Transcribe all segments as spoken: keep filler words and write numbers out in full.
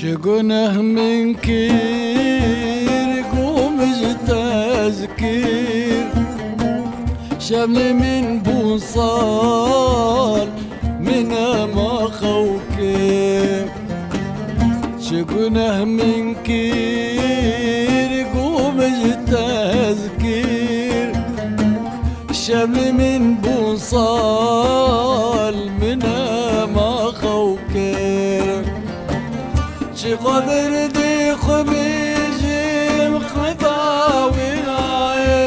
Çi guneh min kir, ku min ji te zikir. Şevlê min bûn sal, min nema xew kir. Çi guneh min kir, ku min ji te zikir. Şevlê min bûn sal, min nema xew kir. Çi qedir dê xwe bêjim, qeda wî nayê,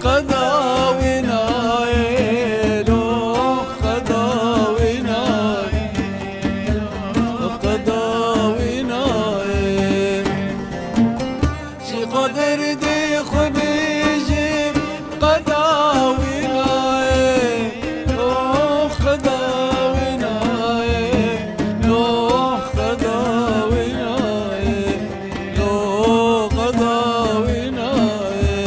qeda wî nayê, lo qeda wî nayê, qeda wî nayê. Çi qedir dê xwe bêjim, qeda wî nayê, lo qeda wî nayê, lo qeda wî nayê, lo qeda wî nayê.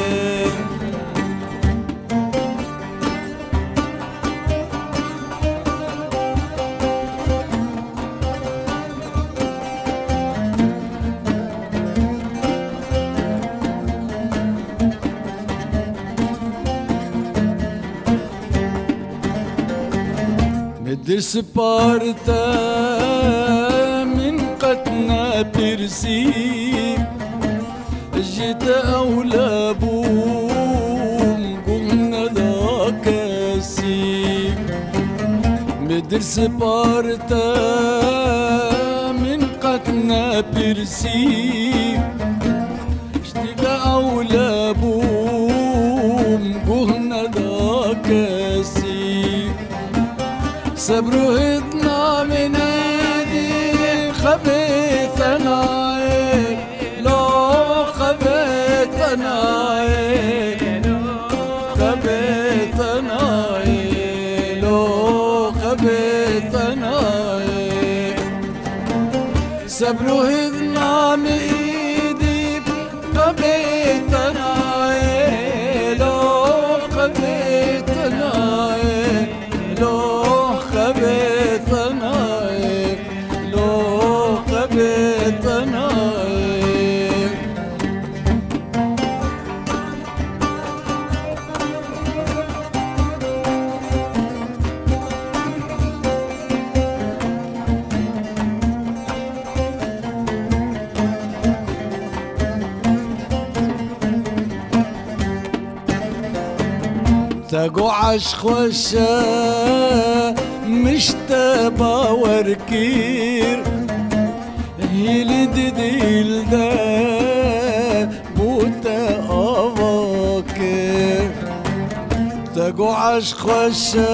Min dir spar te, min qet nepirsî. Ji te ewle bûm, guh neda kesî. Min dir spar te, min qet nepirsî. Ji te ewle bûm, guh neda kesî. Sebr û hidna min êdî xebê tenayê, lo xebê tenayê, xebê tenayê, lo xebê tenayê. Sebr û hidna min êdî xebê tenayê, lo xebê tenayê, lo xebê tenayê, lo xebê tenayê. Te got eşq xweş e, min ji te bawer kir. Hîlî di dîl de bo te ava kir. Te got eşq xweş e,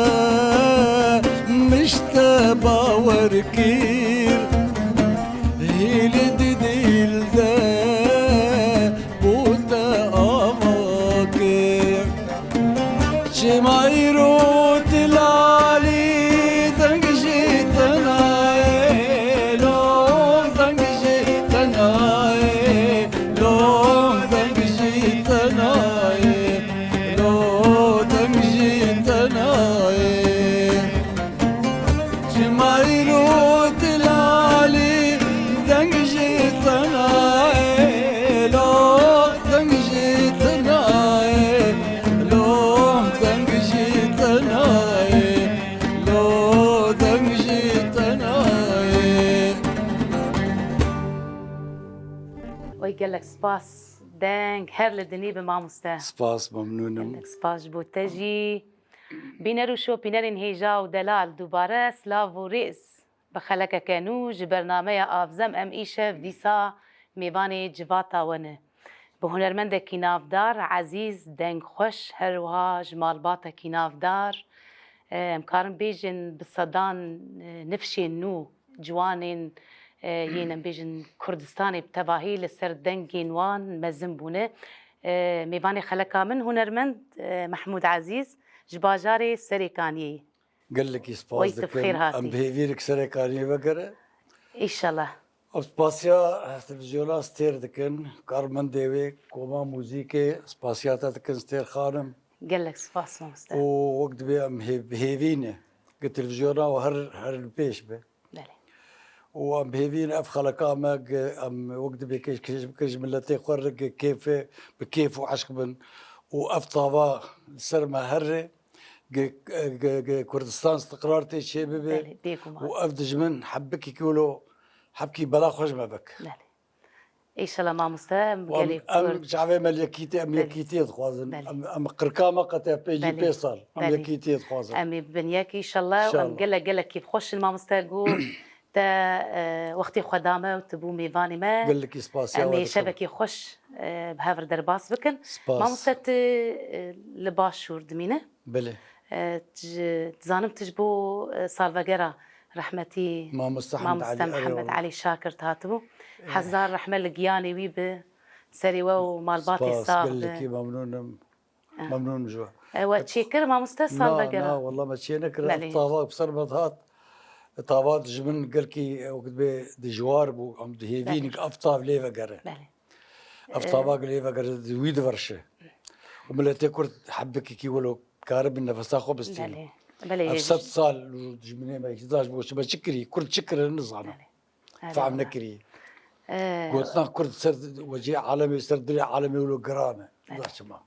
min ji te bawer kir. Hîlî di dîl de bo te ava kir. Çima îro tu lalî, deng jî te nayê, lo deng jî te nayê, lo deng jî te nayê, lo deng jî te nayê. Çima îro tu lalî, deng jî te nayê, lo deng jî te nayê, lo deng jî te nayê, lo deng jî te nayê. Oy gelek spas. Deng her li dinî bi mamoste. Spas, memnûn im. Gelek spas ji bo te jî. Bîner û şopînerên hêja û delal, dubare silav û rêz. Bi xelekeke nû ji bernameya Avzem em îşev dîsa mêvanê civata we ne. Bi hunermendekî navdar, ezîz, dengxweş, her wiha ji malbatekî navdar, e, em karin bêjin bi sedan, e, nifşên nû, ciwanên, e, yên em bêjin Kurdistanê bi tevahî li ser dengên wan mezin bûne. E, mêvanê xeleka min hunermend, e, Mehmûd Ezîz ji bajarê Serêkaniyê. Gelekî spas dikim. Em bi hêvî li Serêkaniyê vegere. Înşallah. Em spasiya televîzyona Stêr dikin, karmendê wê, koma muzîkê, spasiya te dikin Stêr xanim. Gelek spas mamoste. Û wek dibê em hê-, bi hêvî ne. Gi televîzyona û her, her li pêş be. Belê. Û û em bi hêvî ne ev xeleka me gi-, em wek dibê kêş, kêş, kêş miletê xwe re gi kêfê, bi kêf û eşq bin û ev tava li ser me here gi, gi, gi Kurdistan istiqrar tê çêbibe Belê, bêguman. û ev dijmin hebikî wilo hebkî bela xwe ji me vek. Belê. Înşallah mamoste, em Û em, gelê em Kurd. çavê me li yekîtî, em Belê. yekîtiyê dixwazin. Belê. Em, em qirka me qet ev pê jî Belê. pê sal. Em Belê. yekîtiyê dixwazin. Em ê bin yek înşallah. Û em Înşallah. gelek, gelek kêfxweş in mamoste ku te, e, wextê xwe da me û tu bû mêvanê me. Gelekî spasiya Em we ê dikim. şevekî xweş, e, bi hev re derbas bikin. Spas. Mamoste tu, e, li Başûr dimîne. Belê. E, ji, dizanim tu ji bo, e, salvegera rehmetî Mamoste Hemd Mamoste Elî, Mihemed erê Elî Şakir hatibû. Eh. Hezar rehme li giyanê wî bi serê we û malbatê Spas, sax gelekî bi. memnûn im. Eh. Memnûn im ji we. E, we çêkir mamoste Na, salvegera? na, wela me çê nekir. Belê. Ev tava bi ser me dihat. Tava dijmin gelkî, e, wek dibê dijwar bû. Em dihêvîn Belê. ev tav lê vegere. Belê. Ev Ee, tava gilê vegere di wî diverşe. Û miletê Kurd hebikekî wilo karibin nefesa xwe bistînin. Belê. Belê, Ev hêj. sed sal dijminê me, îktidar ji bo çi me çi kirî? Kurd çi kirin nizane. Belê. Belê, Fehm belê. nekirî. Ee, Gotina Kurd ser wecihê alemê, ser dilê alemê wilo giran e. Belê. Nizane çima.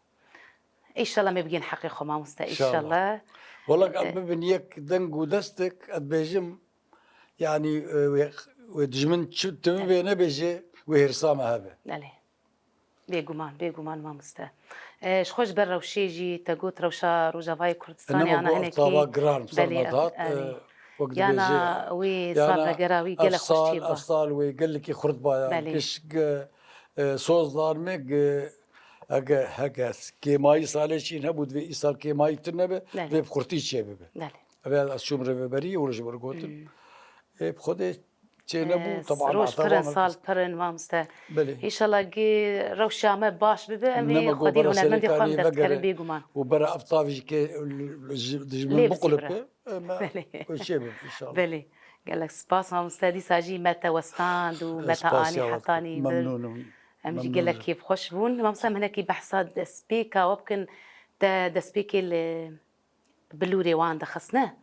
Înşallah me bigihîn heqê xwe mamoste, Înşallah. înşallah. Wela Ee, em bibin yek deng û destek, ez dibêjim, Yanî, e, wê, wê dijmin çi, tu bibê nebêje, wê hêrsa me hebe. Belê. Bêguman, bêguman mamoste. E, ji xwe ji ber rewşê jî te got rewşa Rojavayê Kurdistanê Ene ana me got hinekî tava giran bi ser Belê, me dihat, erê. e, wek Yana dibêje. wê Yana salvegera wî ev gelek xweş sal, çêbû. ev sal wê gelekî xurt baya. Belê. Giş, gi, e, soz dan me, gi, hege, hege kêmayî salê çîn hebû, divê îsal kêmayî tune be, Belê. divê bi xurtî çêbibe. Belê. Ev ez çûm rêveberî û ji ber gotin. Hmm. Ê, bi Xwedê çê nebû, Ee, taban roj pir in, sal pir in, mamoste. Belê. Înşallah ki rewşa me baş bibe, em ê Xwedî hunermendê xwe em dest dikerin bêguman. Û bera ev tavî jî ke ji, ji min biqulip be, em ê çê bim, înşallah. Belê. Gelek spas, mamoste. Dîsa jî me te westand û me te anî hetanî vir. Memnûn im. Em jî gelek kêfxweş bûn. Mamoste, em hinekî behsa destpêka we bikin. Te destpêkê li bilûrê wan dixist, ne?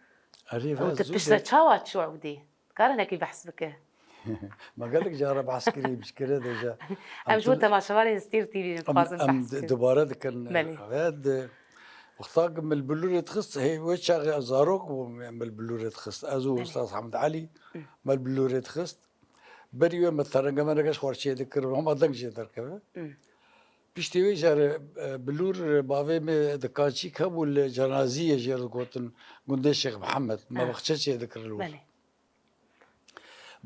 Erê, Û tu piştre çawa çû ewdî? Dikare hinekî behs bike? Me gelek cara behs kirî, pişkire de ja. Em ji bo temaşevanên Stîr T V dixwazin behs bikin. Em dubare dikin. Belê. Evet, wexta ku min li bilûrê dixist, hê wê çaxê ez zarok bûm, em min li bilûrê dixist. Ez û Belê. Ustaz Hemed Elî, Hı. me li bilûrê dixist. Berî wê me terenge merenge ji xwe çê dikir, hema deng jê derkeve. Hı. Piştî wê jare, e, bilûr, e, bavê me dikançîk hebû li cenaziyê jê re digotin gundê Şêx Mihemed. Me Ah. baxçe çê dikir li wir. Belê.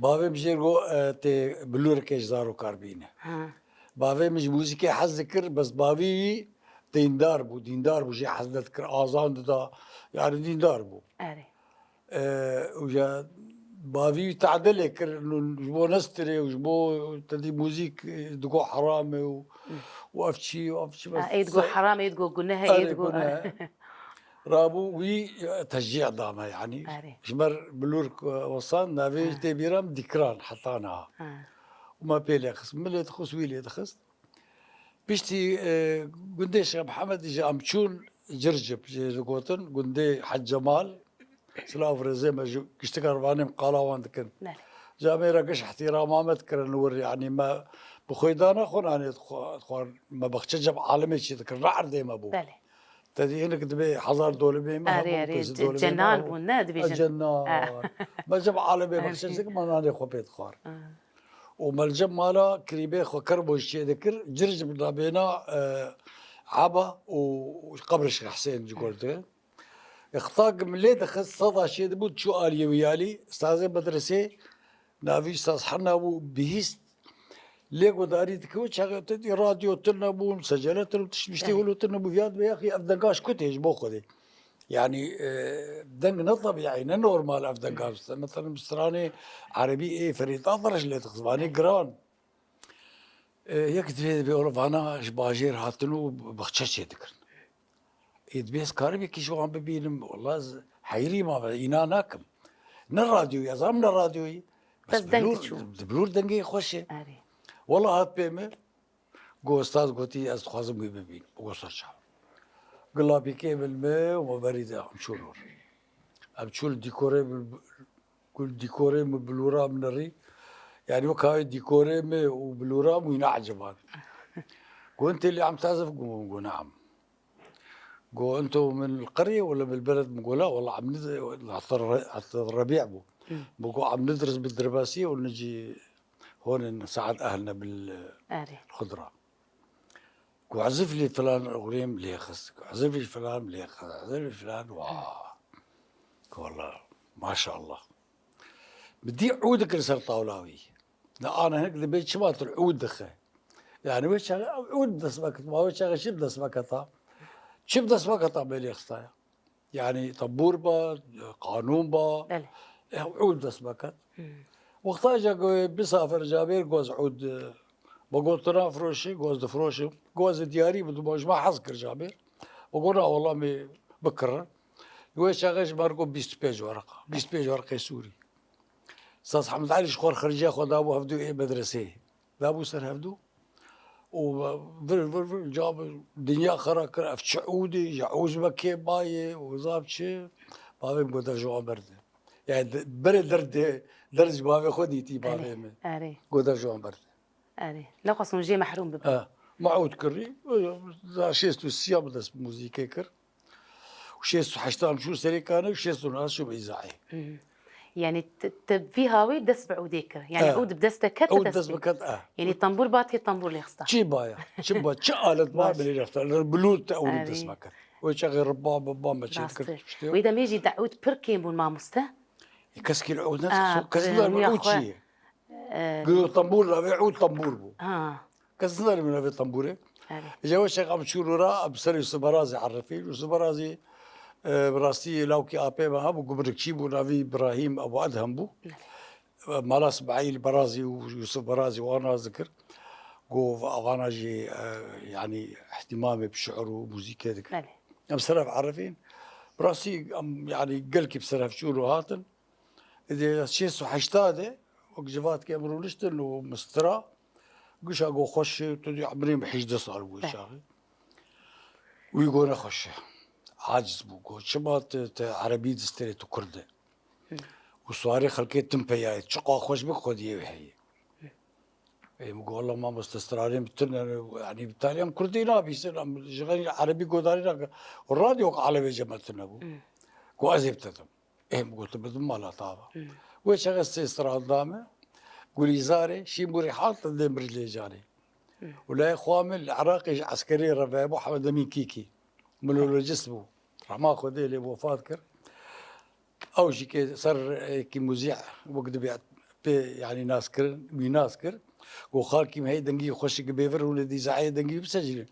Bavê min jê re got, e, tê bilûrekê ji zarokan bîne. Ha. Bavê min ji muzîkê hez dikir, bes bavî wî dîndar bû, dîndar bû, jê hez nedikir, azan dida, yani dîndar bû. Erê. E, û ya bavî wî tade lê kir, nû ji bo nestirê û ji bo tedî muzîk, e, digo heram e û, û ev çi, û ev çi, Ha, ê digo heram, ê digo guneh e, ê Erê, digo guneh. Rabû wî, e, teşcî da me, yanî. Erê. Ji ber bilûr, e, wesan, navê Ha. jî tê bîra min Dîkran heta niha. Ha. Û me pê lê xist. Min lê dixist, wî lê dixist. Piştî, e, gundê Şêx Mihemed jî em çûn Circib, jê digotin, gundê Hec Cemal. Silav rêzê me ji giştika rivanê em qala wan dikin. Belê. Camêra giş ihtirama me dikirin li wir, yanî me bi xwêdana xwe nanê dixwa-, dixwar, me baxçe cem alemê çê dikirin, li erdê me bû. Belê. Te dî hinek dibê hezar dolimê me Erê, hebû, erê, pêsî ce-, dolimê me cenan hebû. bûn, ne, dibêjin? A, cenan. Me cem alemê baxçe çê dikin, me nanê xwe pê dixwar. Ha. Û me li cem mala kirîbê xwe kerbo jî çê dikir, Circib nabêna, e, Eba û qebrê Şêx Husên ji gor de. Ixtak min lê dixist, seda çê dibû, çû aliyê wî alî, ustazê medresê, navî Ustaz Hena bû, bihîst, lê guhdarî dikir, wê çaxê te dî radyo tune bûn, secele tune, tişt miştê Evet. wilo tune bû, viya dibê, yaxî ev denga ji ku tê ji bo Xwedê. Yanî, e, deng ne tebîî, ne normal ev denga. Mesela bi stranê erebî ê Ferîd Atraş lê dixist, vanê giran. E, yek divê dibê, ola vana ji bajêr hatin û baxçe çê dikirin. Ê dibê ez karim yekî ji wan bibînim, wela ez heyrî ma, îna nakim. Ne radyoyî, ez am ne radyoyî. Bes Bes deng bilûr, diçû. Di bilûr dengê xweş e. Erê. Wela hat pê min, got, ustaz gotî, ez dixwazim wî bibînim. Got, ser çav. Gilapîkê min me û me berî de em çûn wir. Em çûn dîkorê min قلت: ديكوري من بلورا من الري؟ يعني وكاي ديكوري مي وبلورا وين عجبان. قلت لي: عم تعزف؟ قلت: نعم. قلت: انتو من القرية ولا من البلد؟ بقول: لا والله، عم ندرس، حتى الر-، حتى الربيع بو. بقول: عم ندرس بالدرباسية ونجي هون نساعد أهلنا بالخضرة. Erê. قلت: عزف لي فلان أغنية مليخس، عزف لي فلان مليخس، عزف لي فلان، واه. والله ما شاء الله. بدي عودك لسر طاولاوي. لا، أنا هيك دبي شمات العود دخه. يعني وش شغ-، عود دسمكت، ما وش شغ-، شو بدسمكتها؟ شو بدسمكتها بلي خصايا؟ يعني طبور با، قانون با، Belê. عود دسمكت. وقتها جا قوي بسافر جابير قوز عود، بقول تنا فروشي، قوز دفروشي، قوز دياري بدو مجمع حزكر جابير. بقول: لا والله مي بكرة. ويش شغش ماركو بيست بيج ورقة، بيست بيج ورقة سوري. استاذ حمد علي شخور خرجي خو دابو هفدو اي مدرسة. دابو سر هفدو. و فر فر فر جاب دنيا خرا كر اف شعودي، يعوز مكي باي، وزاب شي. بابي قد جوان برد. يعني د-، بري درد، درد بابي خو ديتي بابي Erê. من. Erê. قد جوان برد. Erê. Nexwestin jê mehrûm bibin. اه، معود كري، شيست السيا بدس موزيكي كر. وشيست حشتام شو سريكانه، وشيست ناس شو بإذاعي. Yani te, te vî hawî dest bi ûdê kir. Yani Eh. ûd bi dest te ket او dest دس bî. بكت اه. Yani tambûr batê tambûr lê xista. چی بایا؟ چی با؟ چه آلت با باش. بلی رخت؟ بلوت اول آری. دست مکت. و چه غیر با با ما چه Rast کرد e. işte. Wê demê jî de ûd pir kêm bûn mamoste. کس کی العود آه، نفسه، کس ب-، دار من يا عود أخوة. چیه؟ قلو طنبور لا عود طنبور بو. Ha. کس دار من في طنبوره. Erê. جا وش قام شو را بسري سبرازي عرفي، وسبرازي، آه، براسي لاوكي آبي ما هبو قبرك شي بو نافي إبراهيم أبو أدهم بو. مالا اسماعیل برازی و یوسف برازی و آنا ذکر. گو آوانا جی، اه، یعنی اهتمام بشعر و موزیک ذکر. Belê. ام سرف عرفین. براستی ام، یعنی گل کی بسرف چولو هاتن. دی شش و هشتاد، وقت جواد کی امرو نشتن و مسترا. گوشا گو خوش تو دی عمریم هجده سال بو Belê. شاغی. وی گو نخوش. عاجز بو گو. چما ت-، ت-، عربی دستری تو کرده. و سواری خلکê tim peyayê. Çiqa xweş bi xwediyê wê heye. Ê, min got: "Wela mamoste, stranên bi tune ne, yanî bi tarî em kurdî nabîsin, em ji xeyrî erebî godarî nakin." Û radyo elewê cem tune bû. Got: "Ez ê bi te dim." Ê, min got: "Tu bidim mala tava." Wê çaxê sê stran da me, Gulîzarê, Şîmûrê Hal, Tindê Mirî Lêcanê. Û layê xwe min li Iraqê ji eskerê re vebû, Hemed Emîn Kîkî. Minolojist bû. Rehma Xwedê lê wefat kir. Ew jî ke ser êkî muzî wek dibê pê, yanî nas kirin, wî nas kir. Got: "Xalkî me hey dengî xweşik bê vir hûn ê dîzayê dengî bisecilin."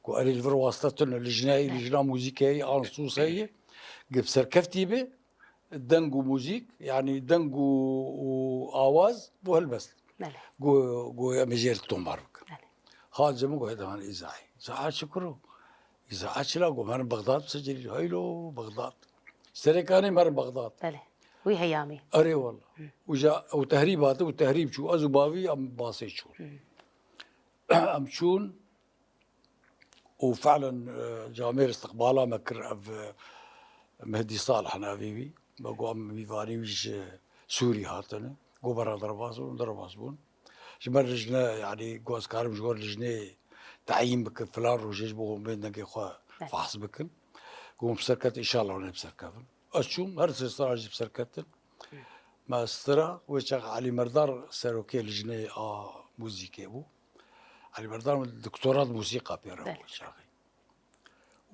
Got: "Erê, li vir wasta tune, lijneyê, lijna muzîkê heye, ansûs heye. Gi bi serkeftî bê, deng û muzîk, yanî deng û, û awaz, bo helbest." Belê. Got, got: "Em ê jê li tomar bikin." Belê. Hat ji min got: "Hê devan îzayê." Îzaya çi kiro? Îzaya çi la? Got: "Merin Bexdad bisecilî." Heylo, Bexdad. Serê kanê merin Bexdad. Belê. Wî heyamî. Erê wela. Û ja ew tehrîb hate û tehrîb çû. Ez û bavî em basê çûn. Em çûn û felen, e, camêr istiqbala me kir ev, e, Mehdî Salih navê wî. Me got: "Em mîvanî wî ji Sûrî hatine." Got: "Bera derbas bûn, derbas bûn." Ji me lijne, yanî got: "Ez karim ji we lijneyê teyîn bikim, filan rojê ji bo hûn bên dengê xwe fehs bikin." Got: "Hûn bi ser ket, înşallah hûn ê bi ser kevin." Ez çûm, her sê sala jî bi ser ketin. Me stira, wê çax Elî Merdar serokê lijneyê a muzîkê bû. Elî Merdar min doktora di muzîka pê re bû wê çaxê.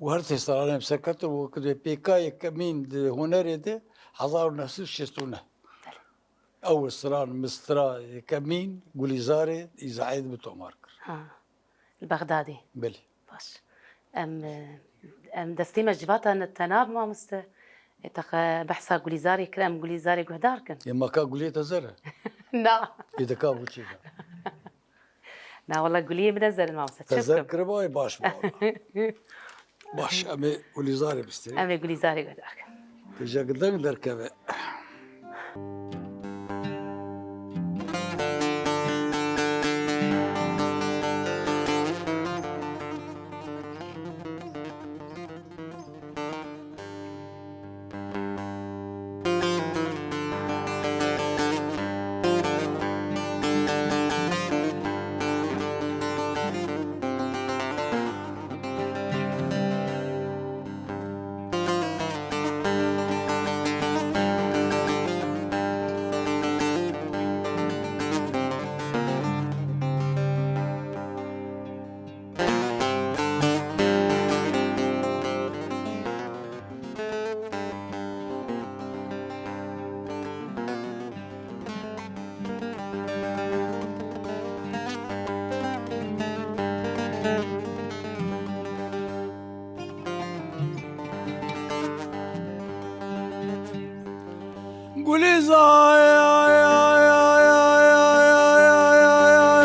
Û her sê salanê bi ser ketin û wekî pêka yekemîn di hunerê de hezar û neh sed û şêst û neh. Ew stran min stira yekemîn Gulîzarê Îzayê de bi tomar kir. Ha. Li Bexdadê. Belê. Baş. Em, em destê me ji vatan te nab mamoste. E, teqe behsa Gulîzarê kir, em Gulîzarê guhdar kin. Ê, maka gulê te zer e? Na. Ê, de ka bû çê de? Na, wela guliyê min ne zer in mamoste. Te Çi zer bikim? Kiriba, ê, baş bû wela. Baş, em ê Gulîzarê bistê. Em ê Gulîzarê guhdar kin. Têja deng derkeve.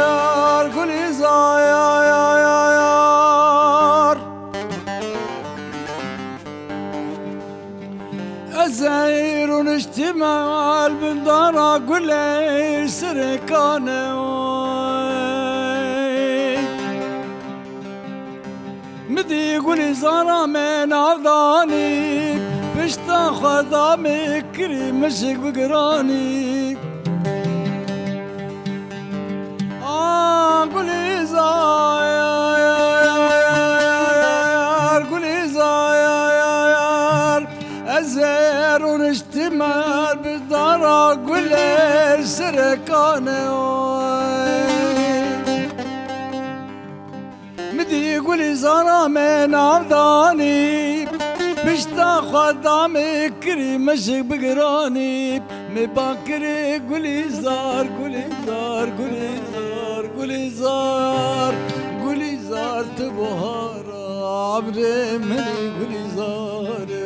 Gulîzar, Gulîzar. Ez ê rûniştî me li bin dara gulê sirêkane. Min dî Gulîzara me navdanî, pişta xwe da me kirî mişik bi giranî. A Gulîzar, Gulîzar, ez ê rûniştî me bi dara gulê sirêkane. Min dî Gulîzara me navdanî, pişta xwe da me kirî mişik bi giranî. Me ba kirê Gulîzar, Gulîzar, Gulîzar, Gulîzar, Gulîzar, tu buhara emrê min î Gulîzar e.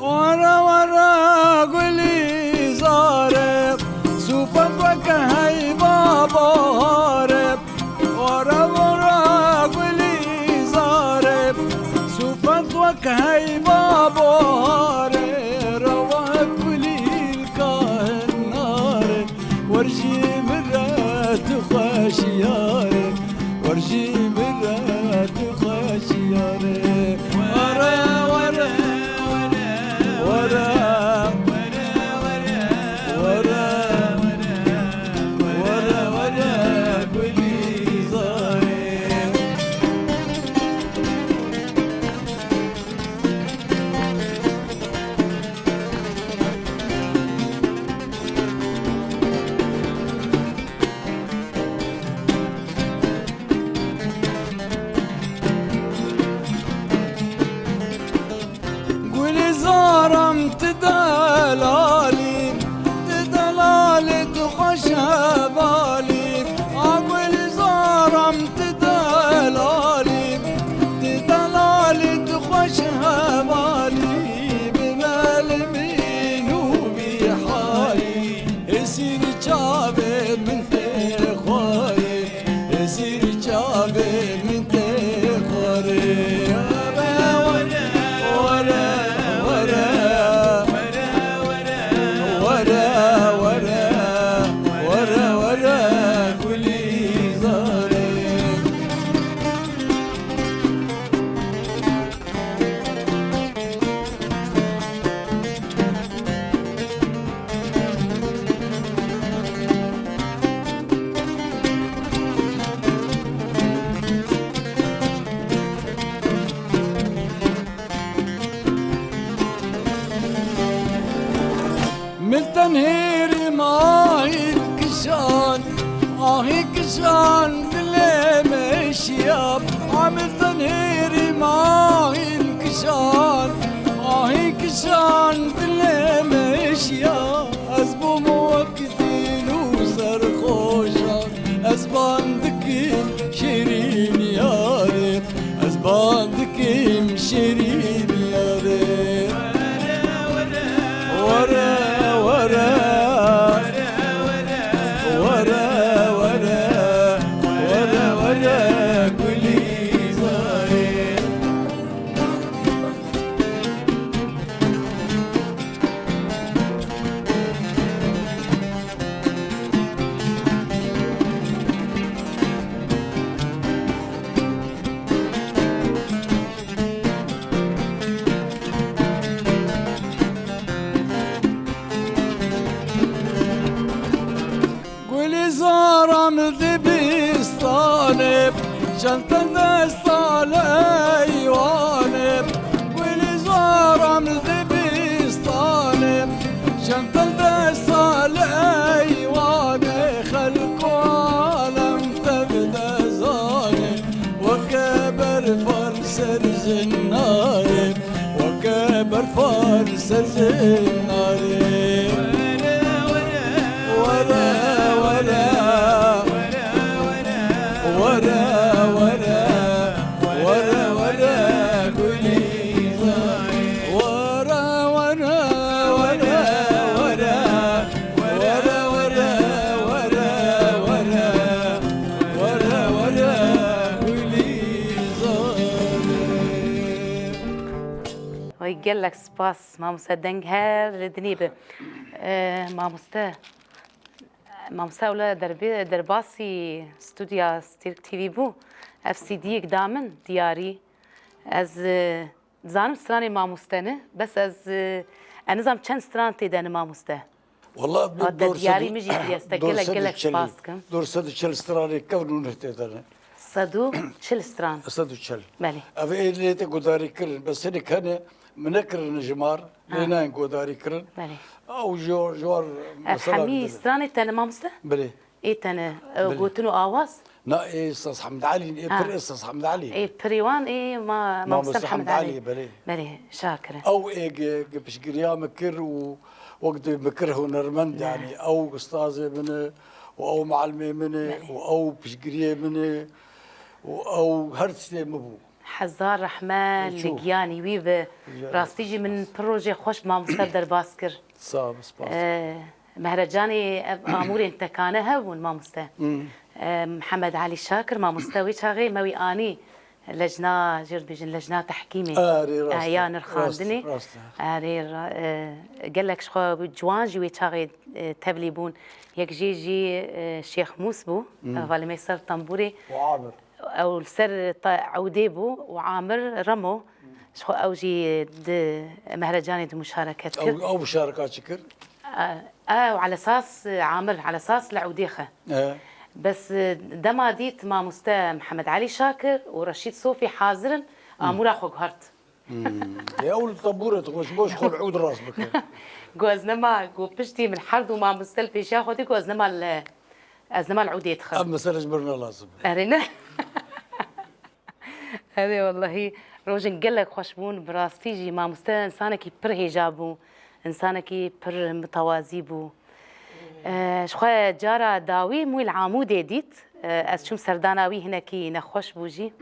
Were were Gulîzare, sûfet weke heyva bahare. Were were Gulîzare, sûfet weke heyva bahare. Rewa kulîlka hinare. Wer jî min re tu xweş yare, wer jî min re tu xweş yare. Were, were, were, were, were, were, were, Gulîzarê. Gulîzaram tu delalî, tu delalî, tu xweş hevalî. A Gulîzaram tu delalî, tu delalî, tu xweş hevalî. Bi melmîn û bi halî, hêsîrî çavê min tê xwarê. Hêsîrî çavê min tê xwarê. Were, were, were, were, were, were, were, Gulîzarê. Min tenhêrî mahî kişan, ahî kişan dilê me şiya. A min tenhêrî mahî kişan, ahî kişan dilê me şiya. Ez bûm wek dîl û serxweşan, ez ban dikim şêrîn yarê. Ez ban dikim şêrîn yarê. Were, were, were, were, were, Gulîzarê. Gulîzaram li dibistanê, çente desta li eywanê. Gulîzaram li dibistanê, çente desta li eywanê. Xelk û alem tev dezanê, weke berfa li ser jinarê. Weke berfa li ser jinarê. Were, were, were, Gelek spas, mamoste, deng her li dinê bi. E, mamoste, mamoste, ewle derbê, derbasî stûdya Stêrk T V bû. Ev C D yek da min diyarî. Ez, e, dizanim stranê mamoste ne, bes ez, e, ez nizam çend stran tê de ne mamoste. Wala, Hate diyarî min jî kiriye, ez te gelek, gelek spas dikim. Dor sed û çel stranê kevn û neh tê de ne. Sed û çil stran. Sed û çil. Belê. Ev ê lê te gudarî kirin. Bes hinek hene, min nekirine jimar, lê nayên gudarî kirin. Belê. Ew ji, ji war Ev mesela hemî bidin. Stranê te ne mamoste? Belê. Ê te ne, e, Belê. Gotin û awaz? Na, ê Saz Hemd Elî, ê Ha. pir ê Saz Hemd Elî. Ê pirê wan, ê ma-, mamoste Mamoste Hemd Hemd Elî. Elî, belê. Belê, şakir e. Ew ê ge-, ge piştgiriya min kir û wek dê min kir hunermend, Ne. yanî ew ustazê min e û ew muallimê min e Belê. û ew piştgiriyê min e û ew her tiştê min bû. Hezar rehme Çû. li giyanî wî bi. Rica Rastî jî min spas. pir rojê xweş mamoste derbas kir. Sağ ol, spas. Ee, Mehrecanê ev amûrên tekane hebûn mamoste. Hmm. Ee, Mihemed Elî Şakir mamoste wê çaxê me wî anî lejna, jê re dibêjin lejna tehkîmê. Erê, rast e, Ya rast e, nirxandinê. rast e. Erê, ra-, e, gelek ji xwe ciwan jî wê çaxê, e, tevlî bûn. Yek jê jî, e, Şêx Mûs bû, Hmm. hevalê me ser tembûrê. Û Amir. Ew li ser ta-, ewdê bû û Amir Remo. Ji xwe ew jî di mehrecanê de muşareket kir. Ew, ew muşareka çi kir? Ew, Elesas, Amir Elesas li ewdê xe. E. Bes, e, dema dît mamoste Mihemed Elî Şakir û Reşîd Sofî hazir in, amûra xwe guhart. Hmm. Ya ew li tebûre dixwe, ji bo ji xwe li ewd rast bike. Got ez nema, got piştî min her du mamoste li pêşiya xwe dî, got ez nema li, ez nema li ewdê dixim. Ev mesele ji bir ne lazim. Erê ne. Erê wellahî rojên gelek xweş bûn. Bi rastî jî mamoste însanekî pir hêja bû, însanekî pir mitewazî bû. Ee, ji xwe cara dawî min wî li Amûdê dît. Ee, ez çûm serdana wî hinekî nexweş bû jî.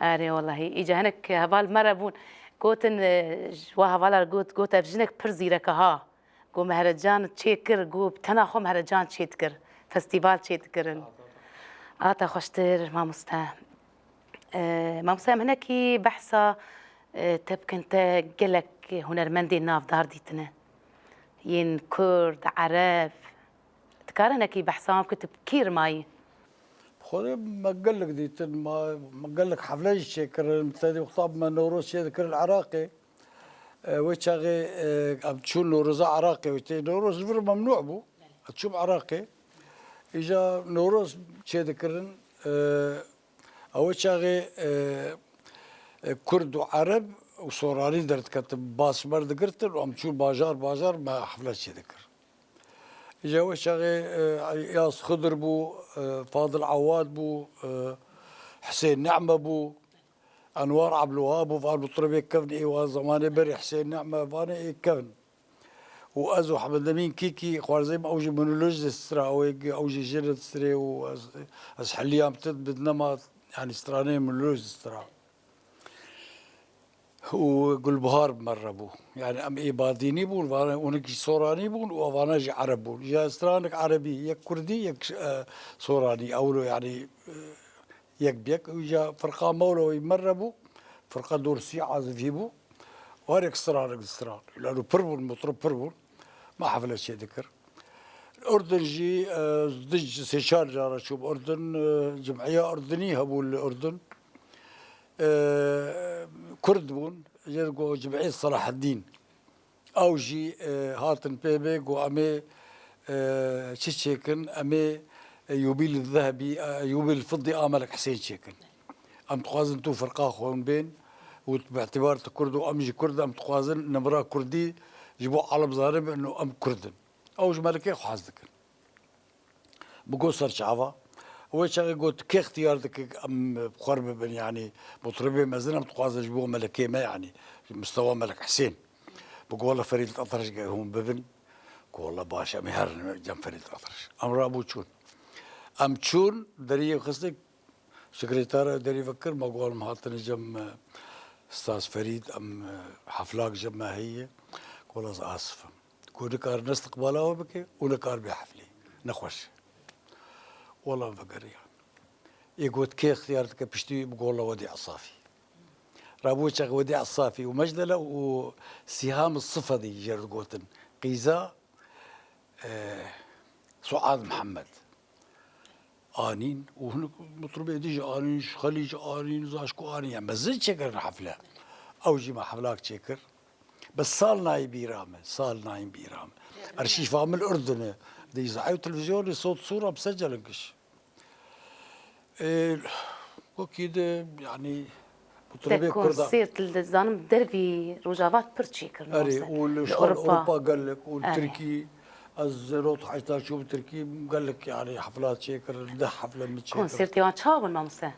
Erê wellahî. Îca hinek heval me re bûn. Gotin, e, ji wa hevala re got, got ev jinek pir zîrek e ha. Got Mehrecan çêkir, got bi tena xwe Mehrecan çêdikir. Festîval çêdikirin. Hate xweştir, mamoste. E, mamoste, em hinekî behsa, e, te bikin, te gelek hunermendên navdar dîtine. Yên Kurd, Ereb. Dikare hinekî behsa wan bikin, tu bi kî re mayî? Xwedê me gelek dîtin, ma, me gelek hefle jî çêkirin. Te dî wexta me Newroz çêdikirin Iraqê. E, wê çaxê, e, em çûn Newroza Iraqê, wê tê Newroz li vir memnû bû. Ez çûm Iraqê. Îja Newroz çêdikirin, e, ew wê çaxê, e, e, Kurd û Ereb û Soranî derdiketin, bas ji me re digirtin û em çûn bajar bajar me hefle çêdikir. Îja wê çaxê, e, Îyas Xidir bû, e, Fadil Awad bû, e, Hisên Neme bû, Enwar Ebdulwehab bû, van mutribê kevn ê wan zemanê berê Hisên Neme, vanê ê kevn. Û ez û Hemedemîn Kîkî, xwarzê min, ew jî monoloj distira, ew ê, ew jî jin distirê û ez, ez heliyam tit bi nema, yanî stranê monoloj distira. Û Gulbihar bi me re bû. Yanî em ê Badînî bûn, vana, hinek jî Soranî bûn û evana jî Ereb bûn. Ji stranek Erebî, yek Kurdî, yek, e, Soranî. Ewlo, yanî, e, yek bi yek. Îja firqa Mewlewî me re bû. Firqa Dorsî azifî bû. Û her yek stranek bi stran. Lano pir bûn, mutrib pir bûn. Me hefle çêdikir. Urdun jî, e, du, sê çar cara çûm Urdun, e, cim'iya Urdunî hebû li Urdun. E, Kurd bûn, jê re got Cim'ê Selaheddîn. Ew jî, e, hatin pê me, got em ê, e, çi çêkin, em ê, e, Yûbîl Zehebî, e, Yûbîl Fiddî a Melek Hisên çêkin. Em dixwazin tu firqa xwe hûn bên û bi îtîbar tu Kurd û em jî Kurd, em dixwazin nimra Kurdî ji bo alem zanibin û em Kurd in. Ew ji Melekê xwe hez dikin. Bi got ser çava. Wê çaxê got, kê ixtiyar dike em bi xwe re bibin, yanî mutribê mezin em dixwazin ji bo Melekê me, yanî ji mistewa Melek Hisên. Bi got, wele Ferîd Etraş ge hûn bibin. Got, wele baş, em ê herin cem Ferîd Etraş. Em rabû çûn. Em çûn, deriyê xistin, sekretara derî vekir, me got, em hatine cem, e, Staz Ferîd, em, e, heflak cem me heye. Got, wele ez asif im. Ku nikar ne istiqbala we bike û nikar bê heflê. Nexweş. Wela vegeriyan. Ê got kê ixtiyar dike piştî wî bi gola we dê esafî. Rabû çax Wedî Esafî û Mecdele û Sîham Sifedî jê re digotin. Qîza, e, Suad Mihemed. Anîn û hinek mitrobê dî jî anîn, ji Xelîc anîn, Zaşko anîn. Yani mezin çêkirin hefle. Ew jî me heflak çêkir. Bi sal nayê bîra me, sal nayên bîra me. Arşîfa min li Urdun e. Di îzayê û televîzyonê sot sûra bi ser celinkiş. Ê, wekî de, yanî, Te mutribê Kurda. Konsert li, zanim, dervî Rojava pir çêkir, Erê, mamoste. Û li Li şol Ewropa. Ewropa gelek, û li Erê. Tirkî, ez zero heyşta çû bi Tirkî, gelek, yanî, heflat çêkir, deh hefle min çêkir. Konsertê wan çawa bûn, mamoste?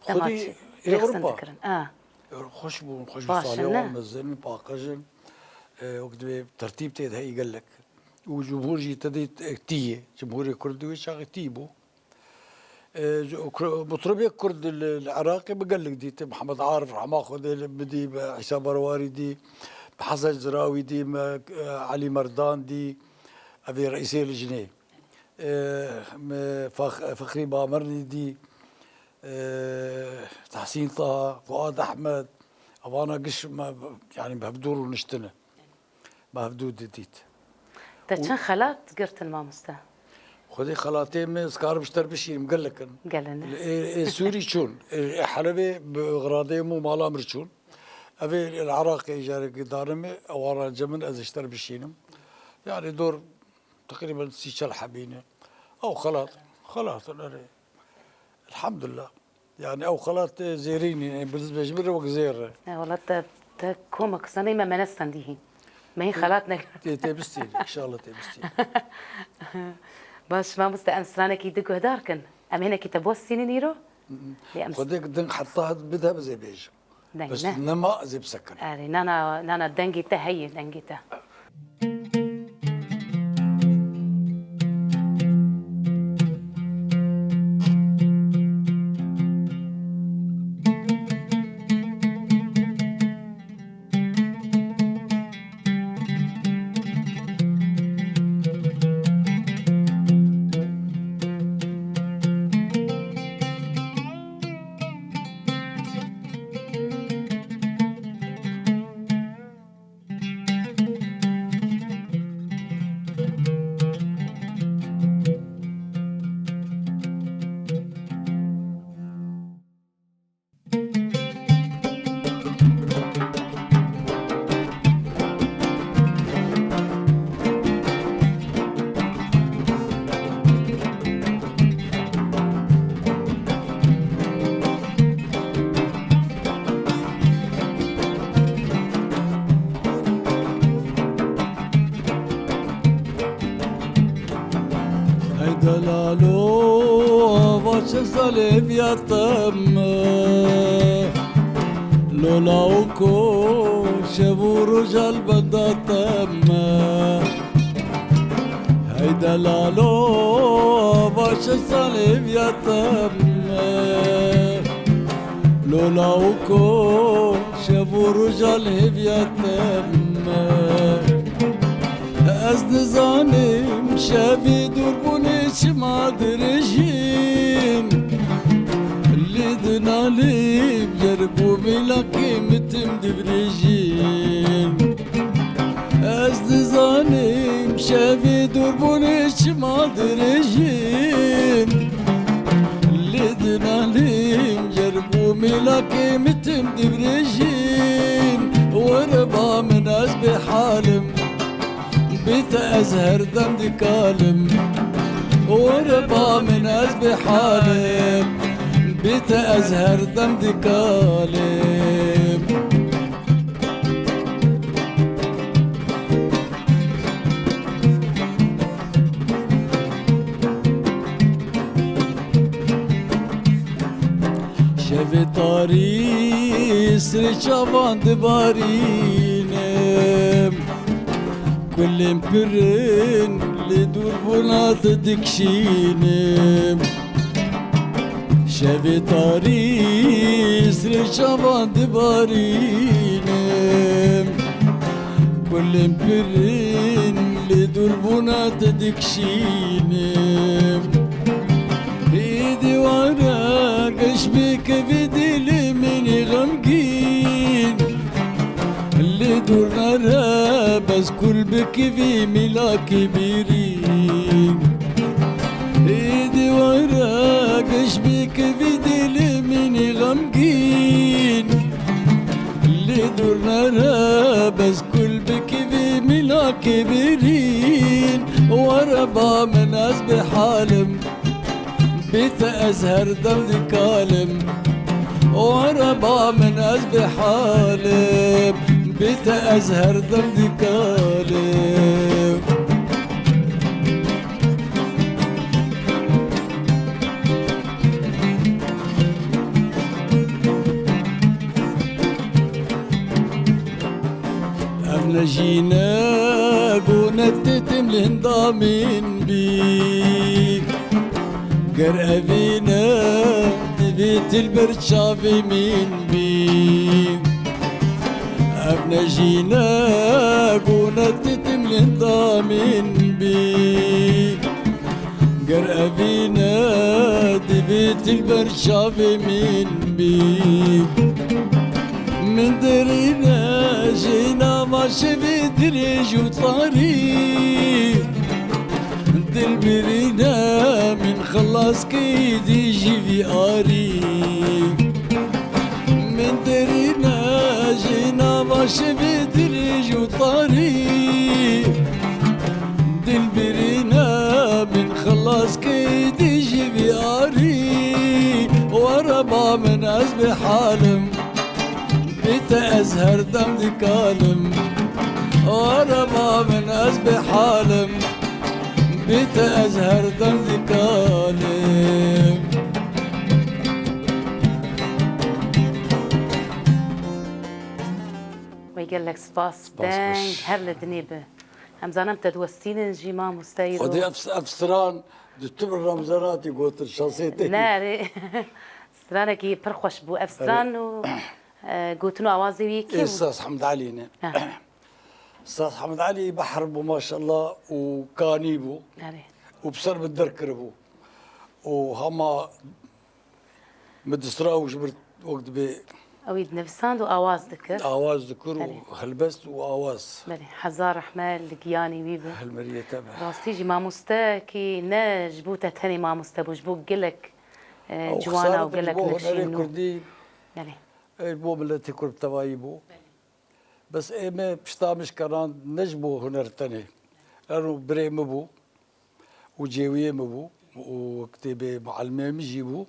Dema Xwedî çi? Ê Rêxistin Ewropa. Dikirin. A. Xweş bûn, xweş bûn, Baş salê in, wan ne? Mezin in, paqij in. Ê, wek divê tertîb tê de heyî gelek. Û cumhur jî te dît, e, tî ye. Cumhurê Kurd di wê çaxê tî bû. E, c-, Kur-, mutribê Kurd li, li Iraqê bi gelek dît. Mihemed Arif, rehma Xwedê li bidî, bi Îsa Barwarî dî, bi Hesen Zirawî dî, me, e, Elî Merdan dî, ev ê reîsê lijnê. E, me Fex-, Fexrî Bamirnî dî, e, Tehsîn Taha, Fuad Ehmed, evana giş me, yanî bi hevdû rûniştine. Me hevdû didît. Te Û çend xelat girtin, mamoste? Xwedê xelatê min, ez karim ji te re bişînim, gelek in. Gelek in. Ê, ê Sûrî çûn. Ê, ê Helebê bi xiradeyê min û mala min re çûn. Ev ê li Iraqê îcarekî dane min, ew wan re cem in, ez ji te re bişînim. Yanî dor teqrîben sî çel hebî ne. Ew xelat, xelat in, erê. Elhamdulillah. Yani ew xelat, e, zêrîn in, e, bi nizbê ji min re wek zêr e. E, wela te, te komek sanê me, me nestendî hîn. Me hîn xelat ne. Tê, tê bistîn, inşallah tê bistîn. Baş, mamoste, em stranekî di guhdar kin. Em hinekî te bostînin îro? Hı hı. Lê em Xwedê deng heta bide, ez ê bêjim. Deng Bes ne? Nema, ez ê bisekinim. Erê, nana, nana, dengê te heye, dengê te. Hey delalo, va çi zalê viya te me. Lola û ko, şev û roja li benda te me. Hey delalo, va çi zalê viya te me. Lola û ko, şev û roja li hêviya te me. Ez nizanim şevê dûrbûnê çima dirêjîn. Lê dinalîm ger bo mêlakê min tim divirêjîn. Ez nizanim şevê dûrbûnê çima dirêjîn. Lê dinalîm ger bo mêlakê min tim divirêjîn. Were ba min ez bêhalim, bê te ez her dem dikalim. Were ba min ez bêhalim, bê te ez her dem dikalim. Şevê tarî sirê çavan dibarînim. Kulên pirin lê dûrbûna te dikişînim. Şevê tarî sirê çavan dibarînim. Kulên pirin lê dûrbûna te dikişînim. Êdî were ge Bikevî dilê min ê xemgîn, lê dûr nere, bes kul bikevî mîlakê birîn. Êdî were, giş bikevî dilê min ê xemgîn, lê dûr nere, bes kul bikevî mîlakê birîn. Were ba min ez bêhal im, bê te ez her dem dikalim. Were ba min ez bêhal im, bê te ez her dem dikalim. Ev ne jî ne gone tê tim li hinda min bî. Ger evî ne divê til ber çavê min bî. Ev ne jî ne gone tê tim li hinda min bî. Ger evî ne divê til ber çavê min bî. Min derîne jê nava şevê dirêj û tarî. Dil birîne min xilas key dî ji vî arî. Min derîne jê nava şevê dirêj û tarî. Dil birîne min xilas key dî ji vî arî. Were ba min ez bêhal im, bê te ez her dem dikalim. Were ba min ez bêhal im, bê te ez her dem dikalim. Wê gelek spas. Spas, deng xweş. Her li dinê bi. Em zanim te diwestînin jî mamosteyî Xwedê ro. Ev, ev stran di tu bi Ramzan hatî gotin, şansê te. Ne, erê. Stranekî pir xweş bû. Ev stran û, e, gotin û awazê wî kî bû? Saz Hemd Elî ne? Ha. Saz Hemd Elî behr bû maşallah û kanî bû. Erê. Û bi ser min derkiribû. Û hema Min distra û ji bir wek dibê Ew ê dinivisand û awaz dikir. Awaz dikir û Belê. Helbest û awaz. Belê, hezar rehme li giyanê wî bi. Hilmeriyê te be. Rastî jî mamostekî ne ji bo te tenê mamoste bû, ji bo gelek, e, Ew ciwana û xesaret e, gelek ji bo hunerê nexşên nû. Kurdî, Belê. e, ji bo miletê Kurd bi tevayî bû. Belê. Bes ê me pişta min ji keran ne ji bo huner tenê. Ero birê min bû û cêwiyê min bû û kitêbê muallimê min jî bû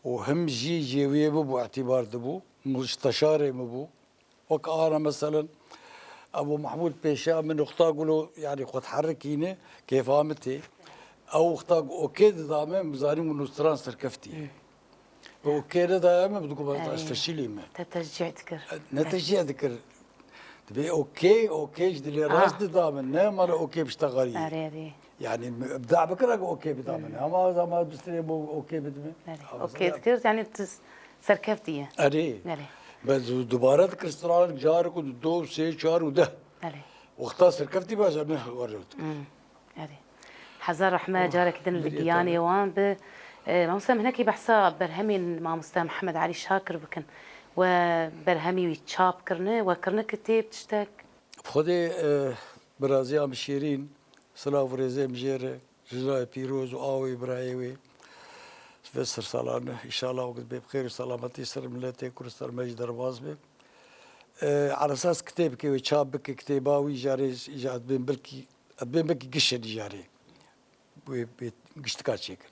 û him jî cêwiyê min bû, îtîbar dibû, musteşarê min bû. Wek ara meselen Ebû Mehmûd pêşiya min wexta gulo, yanî xwe diherikîne, kêfa min tê. Ew wexta ku okê dida me, min zanî min nûstran serkeftî. Bi okê nedaye me, bi diku ez feşîlî me. Te teşcî dikir. Ne teşcî dikir. Dibê okê, okê ji dilê rast dida min. Ne mala okê biştexalî. Erê, erê. Yani ibda bikir, ege okê bida min. Ama, ama bistirê bo okê bidime. Erê. Okê dikir, yani tu serkeftî ye. Erê. Erê. Bes dubare dikir stran, carek û du, sê, çar û deh. Erê. Wexta serkeftî baş ne warot. Erê. Hezar rehme, carek din li giyanê wan bi. E, mamoste, em hinekî behsa berhemên mamoste Mihemed Elî Şakir bikin. We berhemî wî çap kirine, we kirine kitêb, tiştek? Xwedê, e, biraziya min şêrîn, silav û rêzê min jê re, ji navê pîroz û awê birayê wê. Vê sir salan, înşallah wek dibê bi xêr û selametî ser miletê Kurd, ser me jî derbas be. E, ala esas kitêbekê wê çap bike, kitêba wî jarê îcat bên belkî Ev bên belkî gişe dijarê. Wê, wê giştika çêkin.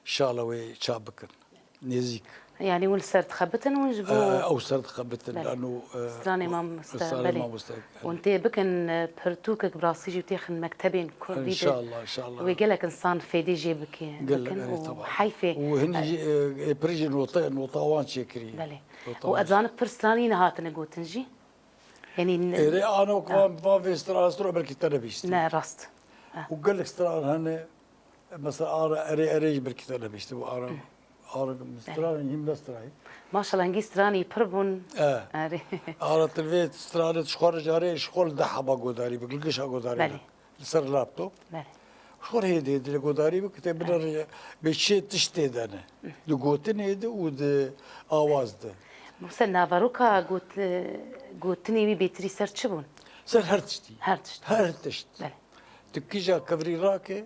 Şala wê çap bikin. Nêzîk. Yani hûn li ser dixebitin, hûn ji bo E, ew ser dixebitin. Belê. Lano, e, Stranê mamoste, stranê belê. Mamoste, Hûn belê. Tê bikin, e, pirtûkek bi rastî jî têxin mektebên kurdî de. İnşallah, inşallah. Wê gelek insan fêdê jê bike, Gelek, bikin erê, û taban. Heyfê. Û hinî E, jî, e, ê pirî jî nota, nota wan çêkirî. Belê. Nota Û wan ez zanim pir stranî nehatine gotin jî. Yanî n- Êrê ana ku Eh. van, van vê stran stro belkî te nebîstî. Ne, rast. Eh. Û gelek stran hene, mesela ara erê erê jî belkî te nebîstî. Bu ara, ara stran hîm ne strayî. Maşallah, hingî stranî pir bûn. Eh. Erê. Ara tilvê stranê ji xwe re carê ji xwe li deh heba godarî, bi gilgişa godarî. Belê. Li ser laptop. Belê. Xor hêdî hêdî li godarî bike te binêre bê çi tişt tê de ne. Di gotinê de û di awaz de. Mesela naveroka got-, gotinê wî bêtirî ser çi bûn? Ser her tiştî. Her tişt. Her tişt. Belê. Tu kîja kevirî rake,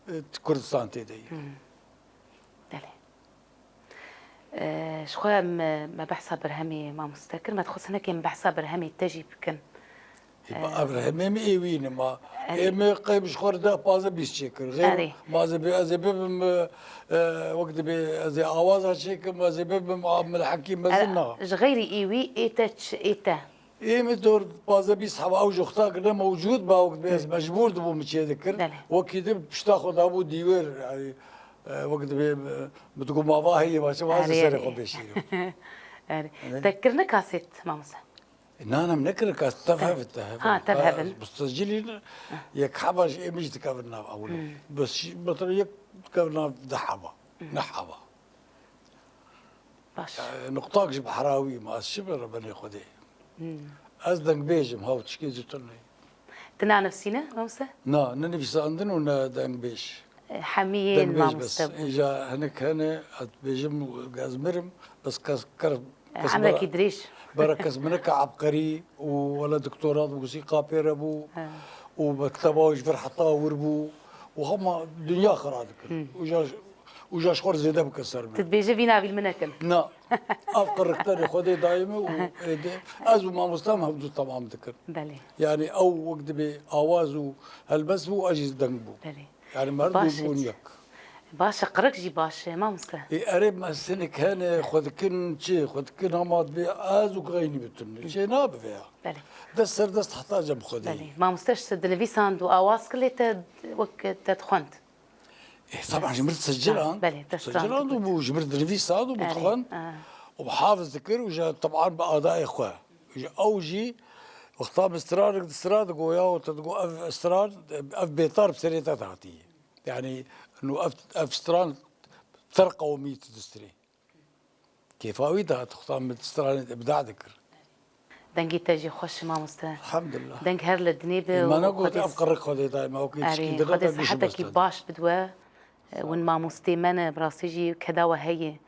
e, tu Kurdistan tê de ye. Belê. E, ji xwe me, me behsa berhemê mamoste kir, me dixwest hinekê em behsa berhemê te jî bikin. Ê, ba, ev berhemê min ê wî ne ma. Erê. Ê min qey ji xwe re deh pazdeh bîst çêkir. Xêr, erê, ma ez ê bê, ez ê bibim, e, e, wek dibê ez ê awaza çêkim, ez ê bibim, a, milhekî mezin na. Ji xeyrî ê wî ê te çi, ê te? Ê min dor pazdeh bîst heba ew ji wexta kirine mewcûd ba, wek dibê ez mecbûr dibûm çê dikir. Belê. Wekî di pişta xwe dabû dîwêr, yani, e, wek dibê, e, min digot ma va heye, va çi, va ez ê serê xwe bêşînim. Erê. Te kirine kaset, mamoste? Na, na, min nekir kas, tev hevin, tev hevin. Ha, tev hevin. Mustecilîn yek heba ji ê min jî dikevin nav ewil. Bes jî, mesela yek dikevin nav deh heba. Neh heba. Baş. E, nuqtak jî bi herawî ma, ez çi bi rebenê Xwedê. Ez dengbêj im, ha, tişkê zû tune. Tu nanivîsîne, mamoste? Na, ne nivîsandin û ne dengbêj. Hemî yên mamoste bûn. Îja hinek hene, ez dibêjim, ez mirim, bes kes, kes, kes emrekî dirêj. Bera kes mineka ebqerî û wele doktora di musîqa pê re bû û mekteba ji vir heta wir bû û hema dinya xira dikir. Îja, îja ji xwe re zêde bike ser min. Tu dibêje vî navî li min nekin. Na. Ev qirikterê Xwedê dayê min û êdî ez û mamosta em hevdu temam dikin. Belê. Yani ew wek dibê awaz û helbest bû, ez jî deng bû. Belê. Yani merdû bûn yek. Baş e, qirik jî baş e, mamoste. Ê, erê, me sinik hene, xwe dikin çi, xwe dikin hema dibê ez û xeynî bitin. Çê nabe vêya. Belê. Dest ser dest heta cem Xwedê. Belê. Mamoste, ji dinivîsand û awaz kir lê te wek te dixwend? Ê, taban ji mir sicil an. Belê, te sicil an û bû, ji mir dinivîsand û bû dixwend. Û bi hafiz dikir û ji, taban bi adayê xwe. Ji ew jî wexta bi stranek di sira digoya û te digot ev stran, ev bêtar bi serê te hatî. Yani, nu ev, ev stran ter qewimî tu distirê. Kêfa wî dihat, wexta min stranê de ibda dikir. Dengê te jî xweş e, mamoste. Elhamdulillah. Deng her li dinê be. Ê, me û negot, Xwedê ev qirrik Xwedê daye me, wekî tişkî dine te giş sihetekî baş bide we. Win mamostê me ne, bi rastî jî keda we heye.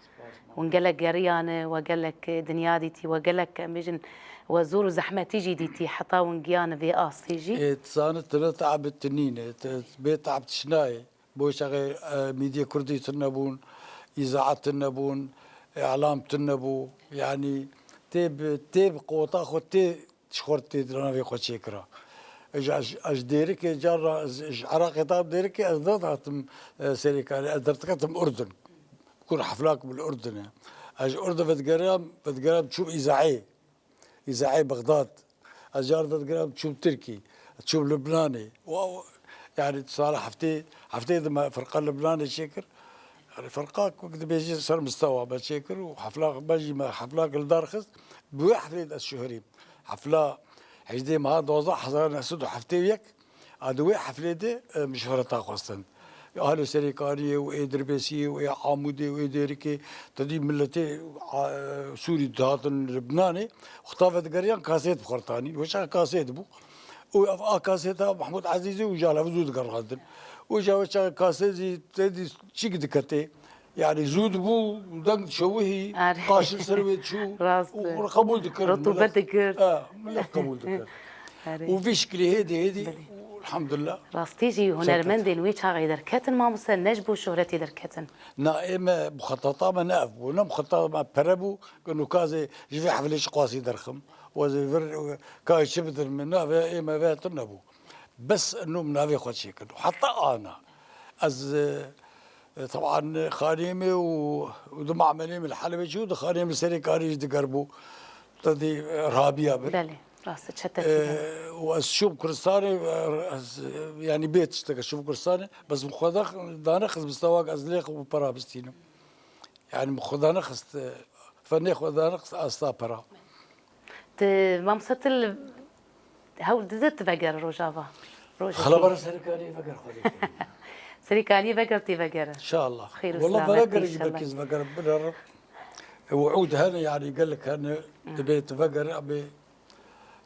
Win gelek geriyane, we gelek dinya dîtî, we gelek, em bêjin, we zor û zehmetî jî dîtî, heta win giyane vê astê jî. Ê, tu zanî, tune teab tu nîne, tu bê teab tişt nayê. Bo çaxê, e, mîdiyê kurdî tune bûn, îzaet tune bûn, îlam tune bû. Yanî tê bi, tê bi qota xwe tê ji xwe tê di navê xwe çêkira. Ez, ez, ez dêrikê carna, ez, ji Iraqê tam dêrikê ez nedihatim, e, Serêkanê, ez dertiketim Urdun. Kur heflak bi li Urdun e. Ez ji Urdun vedigeriyam, vedigeriyam çûm Îzaê. Îzaê Bexdad. Ez car vedigeriyam çûm Tirkî. Çûm Libnanê. Wa, wa, yani sala heftê, heftê di me firqa Libnanê çêkir. Yani firqa ku dibêjî ser mistewa me çêkir û hefla me jî me hefla li dar xist. Bi wê heflê de ez şuhirîm. Hefla hejdê meha dozdeh hezar neh sed û heftê û yek, a di wê heflê de, e, min şuhreta xwestin. Ahlê Serêkaniyê û ê Dirbêsiyê û ê Amûdê û ê Dêrikê, tedî miletê, a, Sûrî dihatin Libnanê, wexta vedigeriyan kasêt bi xwe re tanîn. Wê çaxê kasêt bû. Û ev a kasêta Mehmûd Ezîzî û Jalevizû digerandin. Û ja wê çaxê kasêt jî tedî çîk diketê. Yani zû dibû, deng dişewihî, qaşil ser wê çû û qebûl dikir. Rutûbet dikir. E, millet qebûl dikir. Û vî şikilî hêdî hêdî, elhamdulillah. Rastî jî hunermendên wê çaxê derketin, mamoste, ne ji bo şohretê derketin. Na, ê me, muxeteta me ne ev bû, ne muxeteta me pere bû, ku nûkazê ji vê heflê çi qasî derxim. Wezê vir, kayê çi bidir min, na, vê, ê me vê tune bû. Bes nû min navê xwe çêkir. Heta ana. Ez, e, e, teban xanîmê û, û du mamelê min li Helebê çû, du xanîmê Serêkanî jî diger bû. Te dî, e, Rabiya bir. Belê, rast e, çetekî. E, û ez çûm Kurdistanê, e, ez, e, yanî bê tiştek ez çûm Kurdistanê, bes min xwe da, danexist bi stewak ez lê xwe para bistînim. Yani min xwe danexist, e, fenê xwe danexist asta pera. Ti, mamoste, ti li hewl dide tu vegere Rojava? Rojekê. Xelebara Serêkaniyê veger Xwedê kir. Serêkaniyê veger tê vegere. Înşallah. Xêr û selamet, înşallah. Wele veger jî belkî ez veger binerim. E, wi'ûd hene, yani gelek hene, dibê tu vegere, abê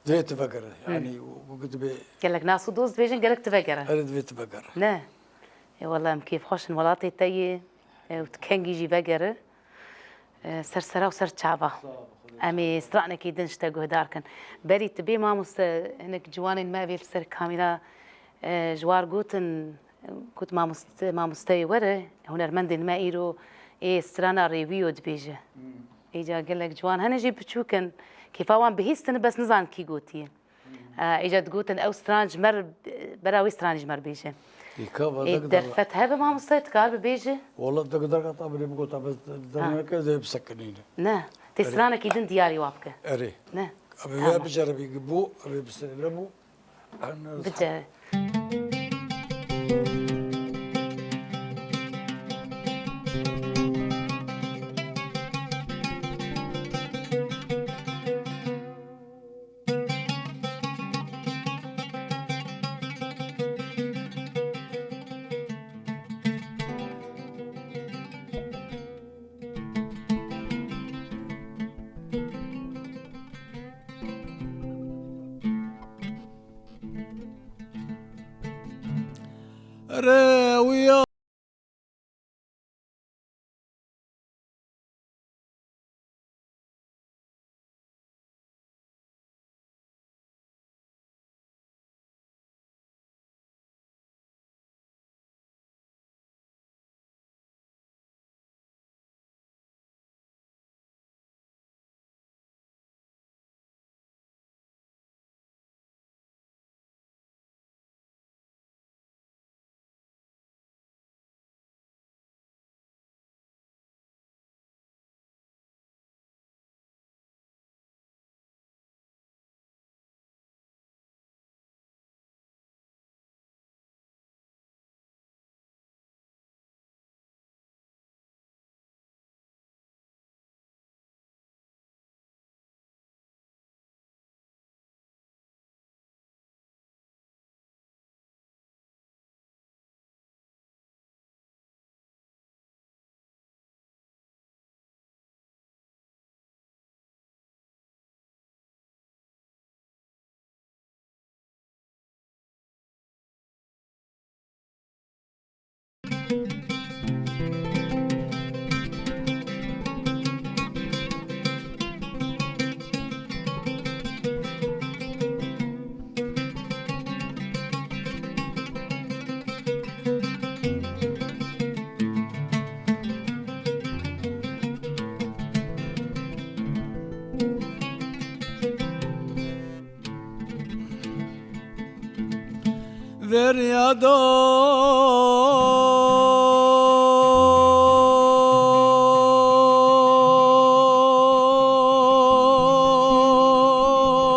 dibê tu vegere. Yani, bu dibê. Gelek nas û dost dibêjin gerek tu vegere. Erê, dibê tu vegere. Ne? Wele em kêfxweş in welatê te yê, e, û tu kengî jî vegere, e, ser sera û ser çava. Em ê stranekî din ji te guhdar kin. Berî tu bê mamoste, hinek ciwanên me vê li ser kamîra, e, ji war gotin, got, "Mamoste-, mamosteyê were, hunermendên me îro ê strana Rêwiyo dibêje." Îca gelek ciwan hene jî biçûk in. Kêfa wan bihîstin, bes nizan kî gotiye. E, îca digotin ew stran ji me re, bera wê stranî ji me re bêje. Ê, ka va Ê, dek derfet hebe mamoste, dikar bibêje? Wala dek derfet a birê bigota, bes Ha. derneke zê bisekinîne. Ne. Tê Erê. stranekî din diyarî wa bike. Erê. Ne. Abi Tamam. ya biceribî bû, abi bisere bû. Bicere. Rêwiya.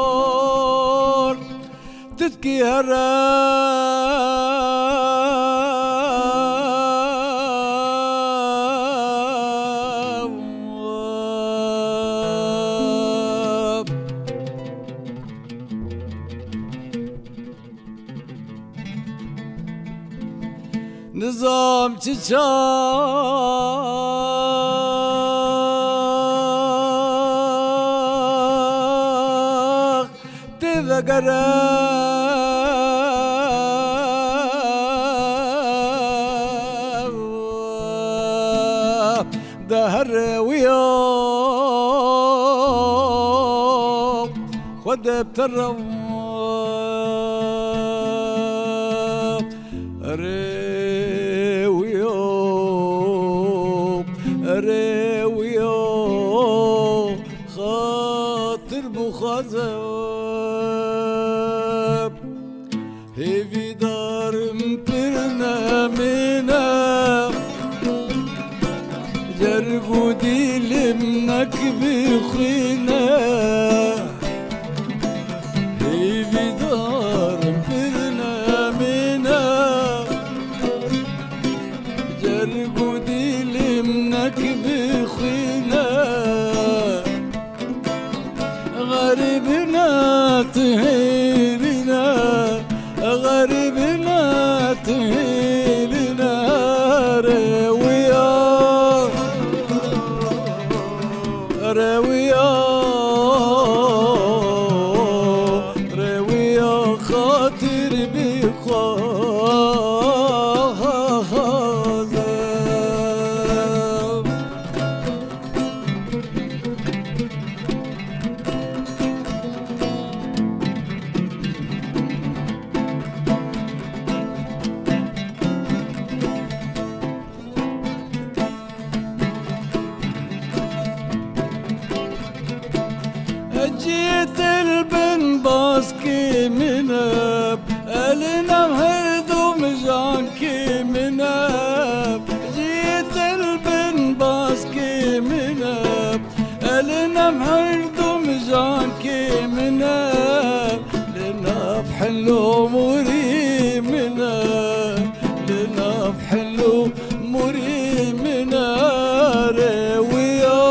Feryador. Titkî here. Nizam çi çax tê vegere de here wiya xwe de bi te re. Erê wiyo, erê wiyo, xatir bixwaze. Hêvîdarim pir nemîne, cerg û dîlim nek bixwîne. Hêvîdarim pir nemîne, cerg û dîlim nek bixwîne. Xerîbine tu hêlîne, xerîbine tu hêlîne, erê wiya, erê wiya. Kê min e, jî til bin baskê min e, elin em her du mijan kê min e, li nav hil û murî min e, li nav hil û murî min e, rêwiya,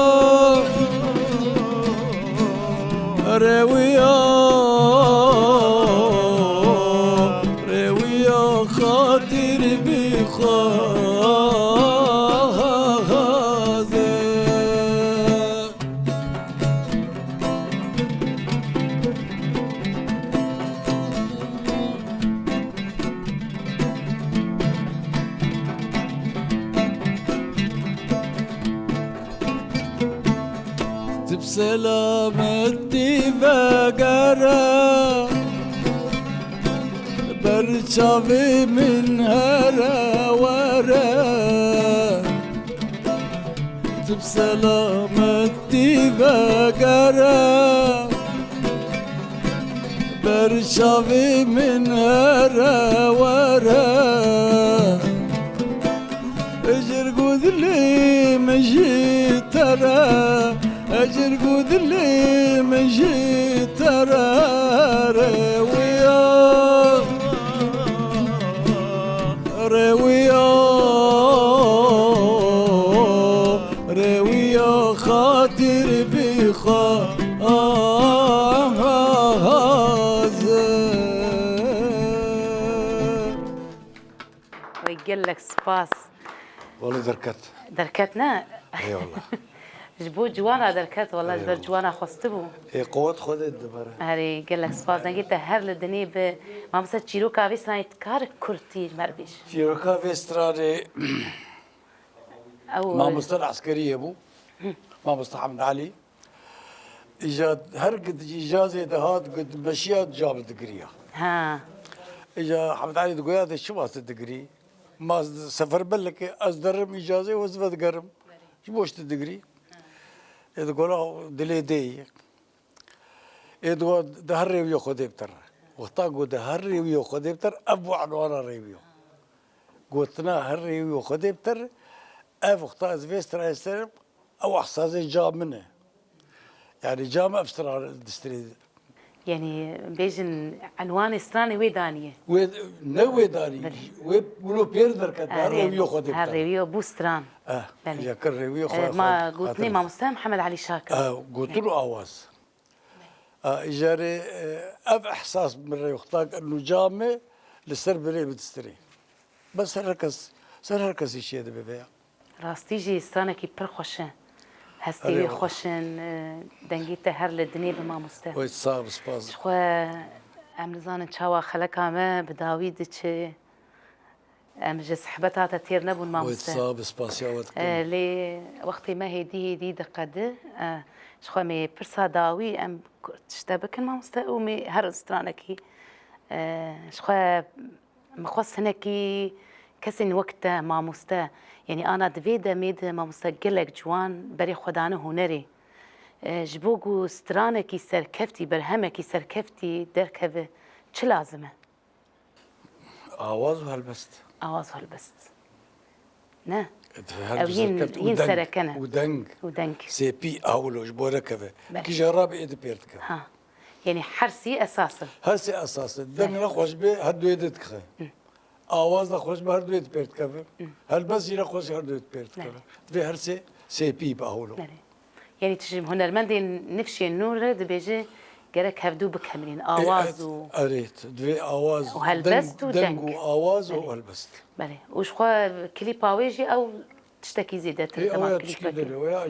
rêwiya, rêwiya xatir bixwaze. Tu bi selametî vegere, ber çavê min here were. Tu bi selametî vegere, ber çavê min here were. Ecir ku dilê min jî te re, ecir ku dilê min jî te re, rêwiya, rêwiya, rêwiya xatir bixwaze. Wey gelek spas. Wele derket. Derket ne? Eyvallah. Ji bo ciwana derket, wele ji ber Eyvallah. Ciwana xwestibû. Ê, qewet Xwedê dibere. Herî gelek spas. Dengê te her li dinê bi. Mamoste çîroka vê stranê kar kurtî ji me re bêj. Çîroka vê stranê Ew Mamoste Eskeriyê bû. Mamoste Hamd Elî. Îca her ku di îcazê dihat, ku dimeşiya, cam digiriya. Ha. Îca Hemd Elî digoya, de çima tu digirî? Ma seferber leke, ez derim îcazê û ez vedigerim. Ji bo çi tu digirî? Ê digola dilê dê ye. Ê digo di her rêwiyo Xwedê bi te re. Wexta ku di her rêwiyo Xwedê bi te re, ev bû enwana rêwiyo. Gotina her rêwiyo Xwedê bi te re, ev wexta ez vê stranê serim, ew ehsasê ca min e. Yani ca min ev stran distirê. Yani bêjin enwanê stranê wê daniye. Wê, ne wê danî, Belê. Wê wilo pêr derket, her Erê, rêwiyo Xwedê her biter. Rêwiyo bû stran. Eh, Belê. Ya kir rêwiyo Eh, xwe, ma xwe, gotinê xatir. Mamoste Mihemed Elî Şakir. Eh, gotin û awaz. Eh, îcarê, eh, ev ehsas min rê wexta nûca me li ser birê min distirê. Bes her kes, ser her kesî çê dibe vêya. Rastî jî stranekî pir xweş e. Hestê Erê wê wele. Xweş in, e, dengê te her li dinê bi mamoste. Oy, sax bi, spas. Ji xwe em nizanin çawa xeleka me bi dawî diçe. Em ji sehbeta te têr nebûn mamoste. Oy, sax bi, spasiya we dikim. E, lê wextê me hêdî hêdî diqedi. E, ji xwe mê pirsa dawî em tişte bikin mamoste û mê her stranekî, e, ji xwe Min xwest hinekî kesên wek te, mamoste, yanî ana di vê demê de mamoste gelek ciwan berê xwe dane hunerê. E, ji bo ku stranekî serkeftî, berhemekî serkeftî derkeve, çi lazim e? Awaz û helbest. Awaz û helbest. Ne? Ew yên, yên sereke ne. Û deng. Û deng. Sêpî awilo ji bo rekeve. Belê. Kîja rabe êdî pêr dikeve. Ha. Yanî her sî esas in. Her sî esas in. Deng ne xweş be, her du êdî dixe. Hı. Awaz ne xweş be, her du êdî pêr dikeve. Hı. Helbest jî ne xweş, her du êdî pêr dikeve. Belê. Divê her sê sêpî be awilo. Belê. Yanî tu ji hunermendên nifşên nû re dibêje gerek hevdu bikemilîn. Ê, Awaz et, û erê, divê awaz, û helbest deng, û deng deng. Û awaz û Belê. Helbest. Belê. Û ji xwe klîpa wê jî ew tiştekî zêdetir Ê, dema ew ya klîpekê. Tişkî derê, ew ya,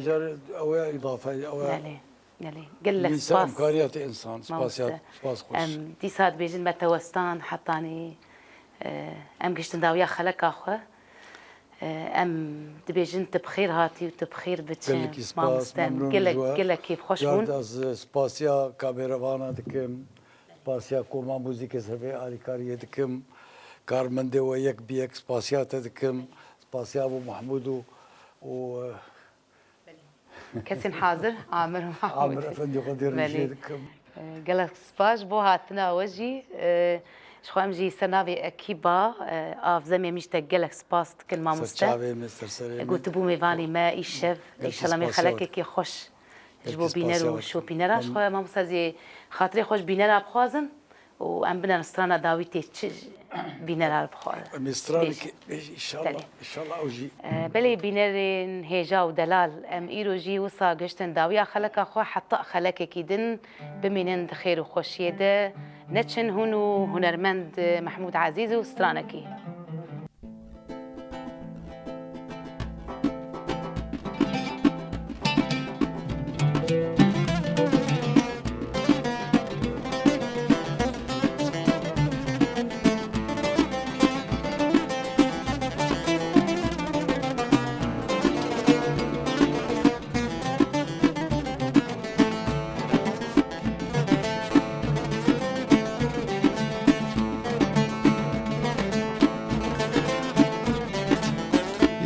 ew ya îdafe, ew ya Belê, belê. Gelek spas. Nîse emkariya te însan, spasiya, Mamoste. Spas xweş. Em dîsa dibêjin me te westan, hetanî, e, em giştin dawiya xeleka xwe. E, em dibêjin tu bi xêr hatî û tu bi xêr biçe, Gelekî spas, mamoste. Em memnûn gelek, ji we. Gelek kêfxweş bûn. Car ez spasiya kamerevana dikim, spasiya koma muzîkê ser vê alîkariyê dikim, karmendê we yek bi yek spasiya te dikim, spasiya bo Mahmûd û, û, Kesên hazir, Amir û Mahmûd. Amir Efendî xwe dê Belê. Rêjê dikim. E, gelek spas ji bo hatina we jî. E, Ji xwe em jî ser navê ekîba, e, Avzemê Mîş te gelek spas dikin, mamoste. Ser çavê me, ser serê me. Ku tu bû mêvanî me îşev. Gelkî Înşallah me spasiya xelekekî xweş ji bo bîner û şopînera. Ji xwe mamoste ez ê xatirê xwe ji bînera bixwazim û em binin strana dawî tê çi bînera bixwazin. Em ê stranekê, bêjin. Belê. Înşallah, înşallah ew jî. E, belê bînerên hêja û delal, em îro jî wisa gihiştin dawiya xeleka xwe, heta xelekekî din bimînin di xêr û xweşiyê de. Neçin hûn û hunermend Mehmûd Ezîz û stranekî.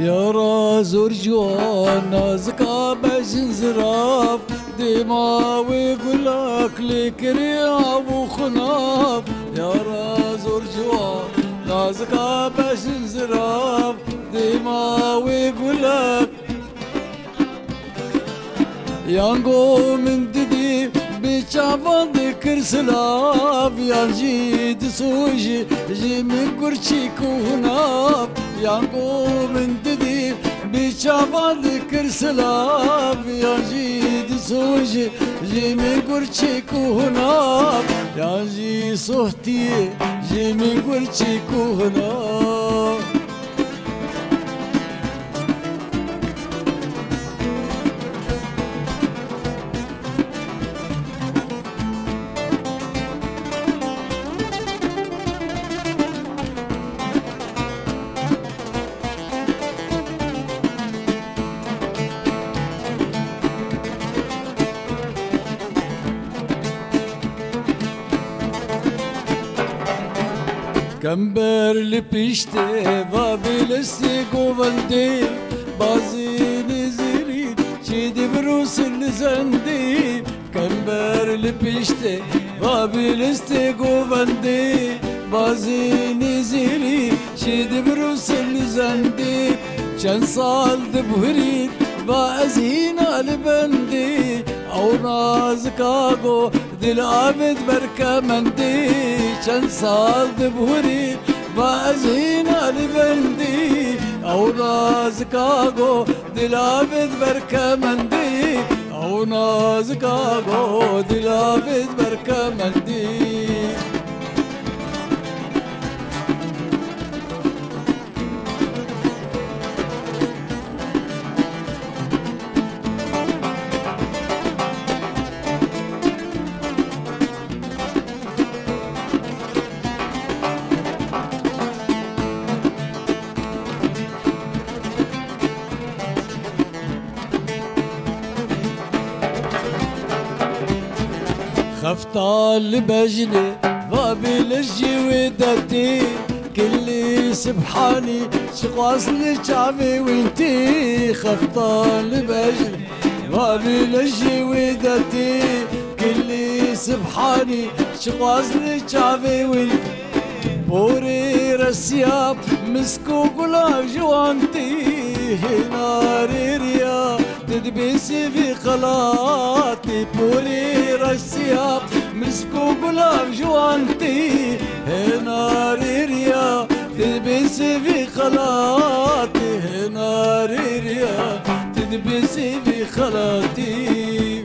Yara zor ciwan, nazika bejin zirav, dêma wê gulak lê kirî av û xunav. Yara zor ciwan, nazika bejin zirav, dêma wê gulak. Yan go min didî bi çavan dikir silav, yan jî disûjî ji min gur çîk û hunav. Yan go min didî bi çavan dikir silav, yan jî disûjî ji min gur çîk û hunav. Yan jî sohtiyê ji min gur çîk û hunav. Kember li piştê va bilistê govendê, bazînê zirî çê dibirûsin li zendê. Kember li piştê va bilistê govendê, bazînê zirî çê dibirûsin li zendê. Çend sal dibihurî va ez hîna li bendê, ew nazika go Dil avêt berkemendî, çend sal dibihurî, va ez hîna li bendî. Ew nazika go, dil avêt berkemendî. Ew nazika go, dil avêt berkemendî. Xefta li bejnê va bi lejî wê detî, kilî Sibhanî çiqas li çavê wîn tî. Xefta li bejnê va bi lejî wê detî, kilî Sibhanî çiqas li çavê wîn. Porê resiya misk û gula ji wan tî, hêna rêriya tu dibê sêvî xelatî. Porê resiya misk û gula ji wan tî, hêna rêriya tu dibê sêvî xelatî. Hêna rêriya tu dibê sêvî xelatî.